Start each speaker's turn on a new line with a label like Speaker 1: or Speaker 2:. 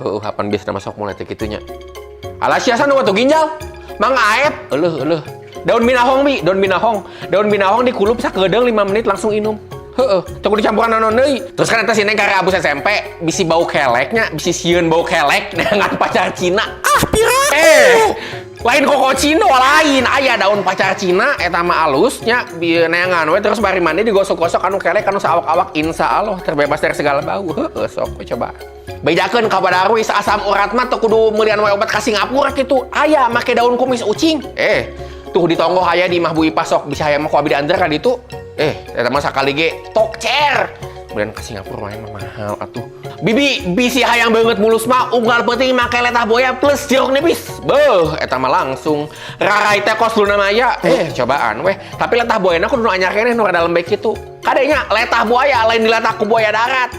Speaker 1: Heuh, hapan biasa masuk mulai teh kitu nya. Alah, sia nu batu ginjal. Mang Aep, euleuh euleuh. Daun binahong, Bi, daun binahong. Daun binahong dikulup sakedeung 5 menit langsung inum. Heeh, teu kudu dicampuran naon deui. Terus kan eta si Neng kare abus SMP, bisi bau keleknya, bisi sieun bau kelek dengan pacar Cina.
Speaker 2: Ah, piraku.
Speaker 1: Eh, lain koko Cino, lain. Aya daun pacar Cina, eta mah alusnya bi neangan we, terus bari mandi digosok-gosok anu kelek anu saawak-awak, insya Allah terbebas dari segala bau. Heeh, sok we coba. Bejakeun ka Darwis, asam urat mah teu kudu meulian we obat ka Singapura kitu. Aya make daun kumis ucing. Eh, tuh di tonggoh aya di imah Bu Ipa, sok bisa hayang mah ku abi diantar ka ditu. Eh, eta mah sakali ge tokcer. Kemudian ke Singapura mah emang mahal atuh. Bibi, bisi hayang banget mulus mah unggal peuting make letah buaya plus jeruk nipis. Beuh, eta mah langsung. Rarai teh kos Luna Maya. Eh, cobaan weh. Tapi letah buayana kudu nu anyar keneh, nu rada lembek kitu. Kadenya letah buaya lain dilatah ku buaya darat.